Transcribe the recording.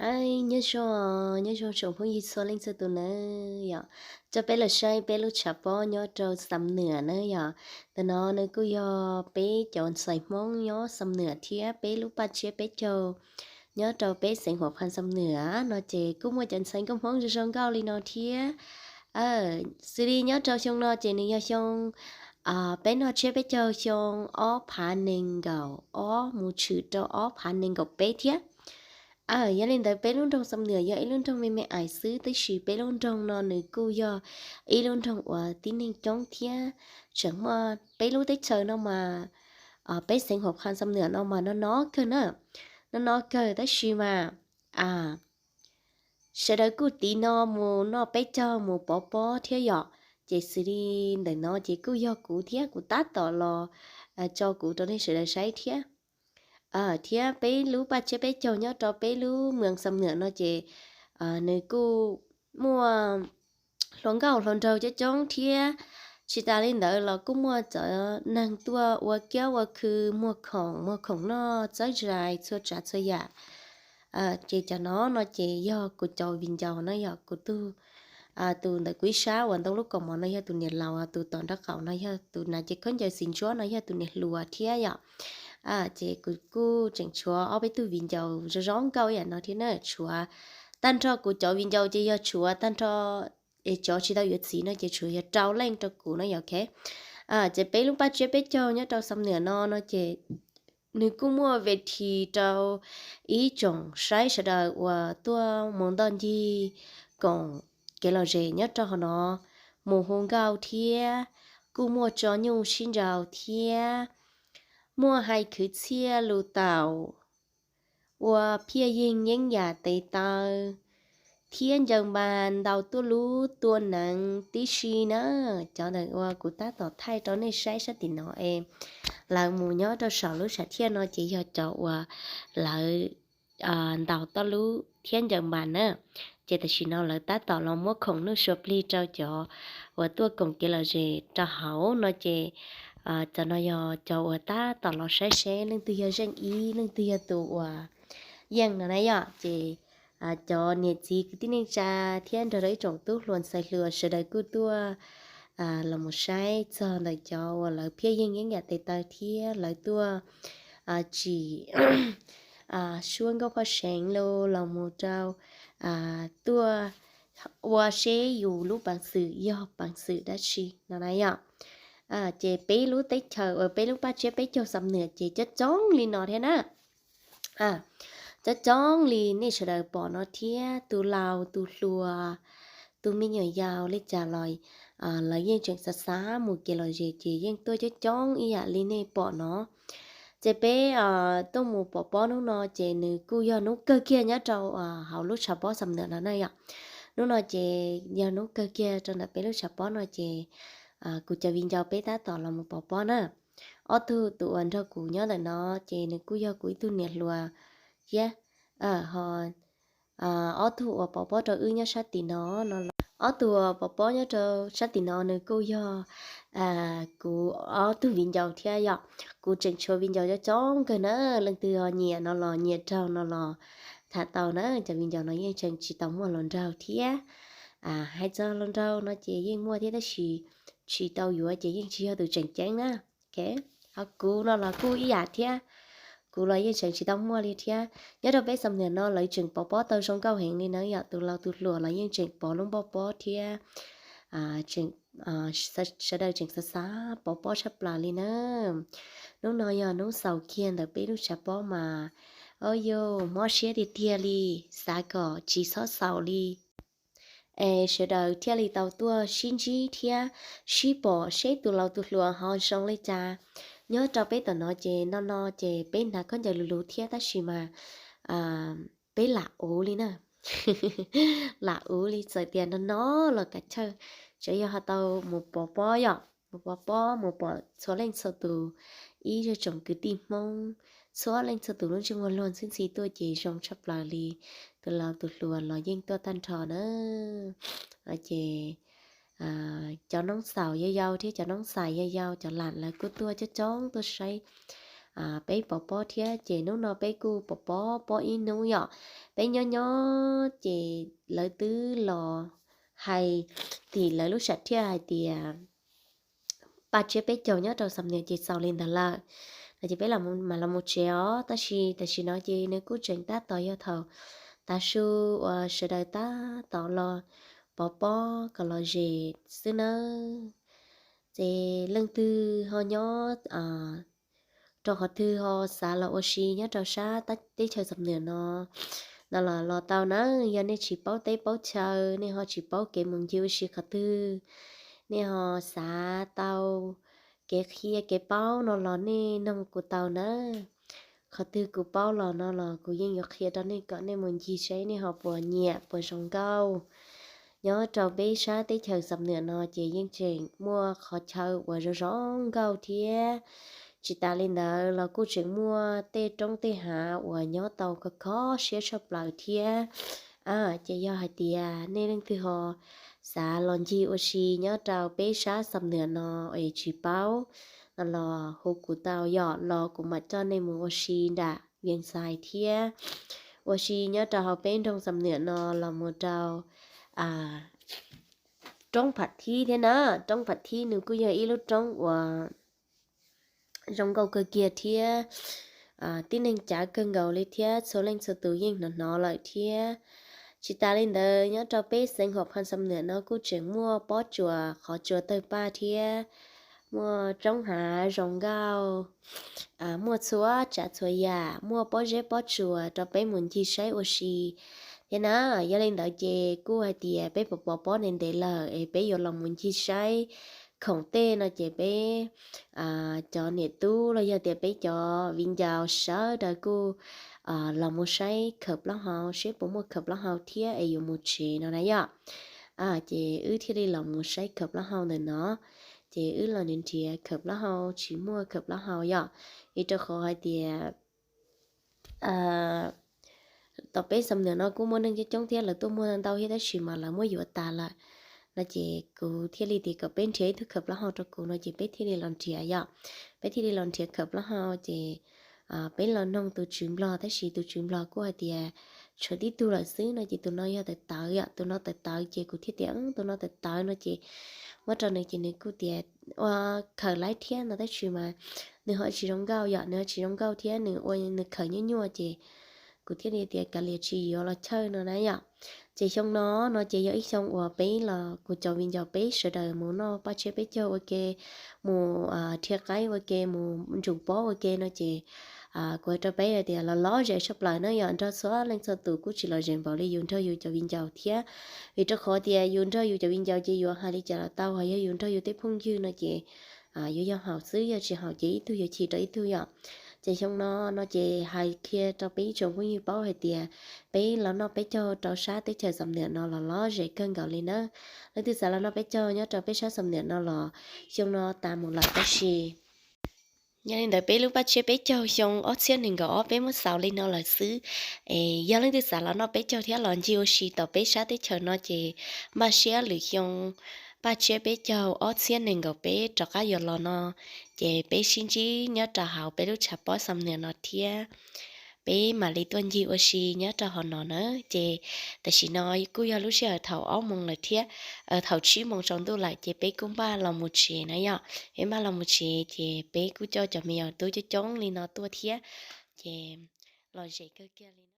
Aib, nyob zoo, nyob zoo tsoom phooj ywg txhua leej txhua tus nawb yom. Coj peb los saib peb lub tshav pob nyob rau Xam Nuam na yom. Ntawm no nws kuj yog peb cov ntxhais Hmoob nyob Xam Nuam thiab peb lub paj tsiab peb caug nyob rau peb xeev Huam Phas Xam Nuam no ces kuj muaj cov ntxhais nkauj Hmoob zoo zoo nkauj li no thiab. Xws li nyob rau xyoo no ces nws yog xyoo peb noj tsiab peb caug xyoo ob phav nees nkaum ob mus tshwm rau ob phav nees nkaum peb thiab. Yog li ntawd peb lub nroog Xam Nuam yog ib lub nroog me me ais xwb, tab sis peb lub nroog no nws kuj yog ib lub nroog uas tib neeg coob thiab tseem muaj peb lub teb chaws no mas, peb xeev Huam Phas Xam Nuam no mas no no kawg na, no no kawg tab sis mas sawv daws kuj tiv no mus noj peb caug mus pov pob thiab yom. Ces xws li ntawm no ces kuj yog kuv thiab kuv tab tom los tso kuv rau nej sawv daws saib thiab. Thiab peb lub paj tsiab peb caug nyob rau peb lub moos Xam Nuam no ces nws kuj muaj hluas nkauj hluas nraug coob coob thiab. Tsis tas li ntawd los kuj muaj cov neeg tuaj ua kiab ua khw, muag khoom muag khoom noj txawb zais txhua tsav txhua yam. Ces cov no no ces yog kuv cov viv ncaus na yom, kuv tug tus ntawm kuv ib sab uas ntoo lub kaus mom no yog tus niam laus, tus tom nraub qaum no yog tus nav ces khaub ncaws xim ntsuab no yog tus niam hluas thiab yom. Ces kuv kuj tseem tshuav ob peb tug viv ncaus zoo zoo nkauj ib yam no thiab na, tshuav tag nrho kuv cov viv ncaus ces yog tshuav tag nrho, es cov tsis tau yuav txiv no ces tshuav yog rau leej rau kuv no yom. Ces peb lub paj tsiab peb caug nyob rau Xam Nuam no no ces nws kuj muaj ve thi rau ib tsoom saib sawv daws uas tuaj mus ntoj ncig koom kev lom zem nyob rau hauv no mus hu nkauj thiab, kuj muaj tso nyuj sib nraus thiab, muaj hais khwv txhiaj lus taum, ua phiaj yeeg yeeb yam tes taw thiab ncaws npas ntaus tuaj lub tua neev tib si na. Cov ntawm uas kuv tab tom thaij rau nej saib sab tim no es lawv mus nyob rau saum lub sam thiaj no ces yog cov uas lawv ntaus tuaj lub thiab ncaws npas na. Ces tam sim no lawv tab tom los muab khoom nuj sua plig rau cov uas tuaj koom kev lom zem rau hauv no ces cov no yog cov uas tab tom los saib seb leej twg yog zeej ib, leej twg yog tus uas yeej no na yom. Ces cov niam txiv kwv tij neej tsa thiab nrog rau ib tsoom tub hluas ntxhais hluas sawv daws kuj tuaj los mus saib txog ntawm cov uas lawv phiaj yeeg yeeb yam tes taw thiab lawv tuaj tsim suab nkauj phoj seev los los mus rau tuaj ua seb yus lub peev xwm yog peev xwm dab tsi no na yom. Ces peb lub teb chaws uas peb lub paj tsiab peb caug Xam Nuam ces coob coob li no thiab na. Coob coob li nej sawv daws pom no thiab, tus laus tus hluas, tus me nyuam yaus li cas los lawv yeej tseem xav xav mus kev lom zem ces yeej tuaj coob coob ib yam li nej pom no. Ces peb tuaj mus pov pob hnub no ces nws kuj yog hnub kawg kiag nyob rau hauv lub tshav pob Xam Nuam no na yom. Hnub no ces yog hnub kawg kiag rau ntawm peb lub tshav pob no ces kuv cov viv ncaus peb tab tom los mus pov pob na. Ob tug tus uas nrog kuv nyob ntawm no ces nws kuj yog kuv ib tug niam hluas thiab. Ho ob tug uas pov pob rau wb nyob sab tim no no los, ob tug uas pov pob nyob rau sab tim no nws kuj yog kuv ob tug viv ncaus thiab yom. Kuv tseem tshuav viv ncaus coob coob kawg na, leej twg ho nyiam no los nyiam raug no los tham tau na. Cov viv ncaus no yeej tseem tsis tau muaj hluas nraug thiab. Hais txog hluas nraug no ces yeej muaj thiab tab sis tsis tau yuav ces yeej tsis yog tus tseem ceeb na. Ho kuv no los kuj ib yam thiab, kuv los yeej tseem tsis tau muaj li thiab. Nyob rau peb Xam Nuam no lawv tseem pov pob tau zoo nkauj heev li na yom, tus laus tus hluas los yeej tseem pov lub npoj pob thiab. Sawv daws tseem xav xav pov pob tshaj plaws li na. Hnub no yog hnub xaus kiag ntawm peb lub tshav pob mas, o yus mob siab tiag tiag li, xav kom tsis txhob xaus li. Es sawv daws thiaj li tau tuaj sib ntsib thiab sib pom seb tus laus tus hluas ho zoo li cas. Nyob rau peb tom no ces no no ces peb hnav khaub ncaws luv luv thiab tab sis mas peb lam uv li na. Lam uv li, txawm tias no no los kav chawj, tsuas yog ho tau mus pov pob yom, mus pov pob mus pom txhua leej txhua tus, ib zej tsoom kwv tij Hmoob, txhua leej txhua tus lub ntsej muag luag ntxhi ntxhi tuaj ces zoo tshaj plaws li. Tus laus tus hluas los yeej tuaj tag nrho na. Ces cov noob xaus yau yau thiab cov noob xais yau yau, cov lam lawv kuj tuaj coob coob tuaj saib peb pov pob thiab ces hnub no peb kuj pov pob pob ib hnub yom. Peb nyob nyob ces lawv twb los hais tim lawv lub sam thiaj hais tias paj tsiab peb caug nyob rau xam niam ces txaus li ntawd lawm no ces peb mam los mus tsev os. Tab sis tam sim no ces nws kuj tseem tab tom yog thaum tav su uas sawv daws tab tom los pov pob kom los zem xwb nawb. Ces leej twg ho nyob rau qhov twg ho xav los ua si nyob rau sab teb chaws xam niam no no los los tau nawb. Yog nej tsis paub teb paub chaw, nej ho tsis paub kev mus ncig ua si qhov twg, nej ho xav tau kev qhia kev paub no los nej noog kuv tau nawb. Qhov twg kuv paub los no los kuv yeej yuav qhia rau nej kom nej mus ncig saib nej ho puas nyiam puas zoo nkauj. Nyob rau peb sab teb chaws xam niam no ces yeej tseem muaj qhov chaw uas zoo zoo nkauj thiab. Tsis tas li ntawd los kuj tseem muaj tej roob tej hav uas nyob tau khov kho siab tshaj plaws thiab. Ces yog hais tias nej leej twg ho xav los ncig ua si nyob rau peb sab xam niam no es tsis paub no los hu kuv tau yom, los kuv mam coj nej mus ua si nram Vias Xais thiab ua si nyob rau hauv peb nroog xam niam no los mus rau roob Pham Thib thiab na. Roob Pham Thib nws kuj yog ib lub roob uas zoo nkauj kawg kiag thiab tib neeg cav kawg nkaus li thiab txhua leej txhua tus yeej hnov hnov lawm thiab. Tsis tas li ntawd nyob rau peb xeev Huam Phas xam niam no kuj tseem muaj pob tsuas qhov tsua tawg paj thiab muaj roob hav zoo nkauj, muaj txhua tsav txhua yam, muaj pob zeb pob tsuas rau peb mus ncig saib ua si thiab na. Yog li ntawd ces kuj hais tias peb pov pob ntev ntev lawm es peb yuav los mus ncig saib khoom tej no ces peb cov niam tub los yog tias peb cov viv ncaus sawv daws kuj los mus saib khaws plaub hau seb puas muaj khaws plaub hau thiab es yuav mus tsev no na yom. Ces wb thiaj li los mus saib khaws plaub hau ntawm no. Ces wb los nrhiav khaws plaub hau tsis muaj khaws plaub hau yom, vim rau qhov hais tias tom peb xam niam no kuj muaj neeg coob coob thiab lawv tuaj muag ntau thiab tab sis mas lawv muab yuav tas lawm no ces kuv thiaj li tias kom peb nrhiav ib tug khaws plaub hau rau kuv no ces peb thiaj li los nrhiav yom. Peb thiaj li los nrhiav khaws plaub hau ces peb los noog tus tswv Nplog tab sis tus tswv Nplog kuj hais tias tshuav tib tug lawm xwb no ces tus no yog tawv tawv yom, tus no tawv tawv ces kuv thiaj tias tus no tawv tawv no ces muab rau nws ces nws kuj tias ua khaws laib thiab no tab sis mas nws ho tsis zoo nkauj yom, nws ho tsis zoo nkauj thiab nws ua nws khaws nyuaj nyuaj ces kuv thiaj li tias kav liam tsis yuav los chawj no na yom. Ces xyoo no no ces yog ib xyoo uas peb los kuv cov viv ncaus peb sawv daws mus noj paj tsiab peb caug ua ke, mus dhia qaib ua ke, mus ntsum pob ua ke no ces kuv hais rau peb hais tias los lom zem tshaj plaws na yom, nrog txhua leej txhua tus kuj tsis lom zem npaum li yus nrog yus cov viv ncaus thiab. Vim rau qhov tias yus nrog yus cov viv ncaus ces yuav hais li cas los tau, ho yog yus nrog yus tej phooj ywg no ces yuav yog haum xwb, yog tsis haum ces ib tug yuav chim rau ib tug yom. Ces xyoo no no ces hais qhia rau peb ib tsoom phooj ywg paub hais tias peb los noj peb caug rau sab teb chaws xam niam no los lom zem kawg nkaus li nawb. Leej twg xav los noj peb caug nyob rau peb sab xam niam no los xyoo no tas mus lawm tab sis yog li ntawd peb lub paj tsiab peb caug xyoo ob txhiab nees nkaum ob peb muab xaus li no lawm xwb. Es yog leej twg xav los noj peb caug thiab los ncig ua si tom peb sab teb chaws no ces npaj siab lwm xyoo paj tsiab peb caug ob txhiab nees nkaum peb rov qab yuav los no ces peb sib ntsib nyob rau hauv peb lub tshav pob xam niam no thiab peb mam li tuaj ncig ua si nyob rau hauv no na. Ces tam sim no kuj yog lub sij hawm thaum ob moos lawm thiab, thaum tsib moos tsaus ntuj lawm ces peb kuj npaj los mus tsev na yom. Peb npaj los mus tsev ces peb kuj coj cov me nyuam tub coob coob li no tuaj thiab ces lom zem kawg kiag li.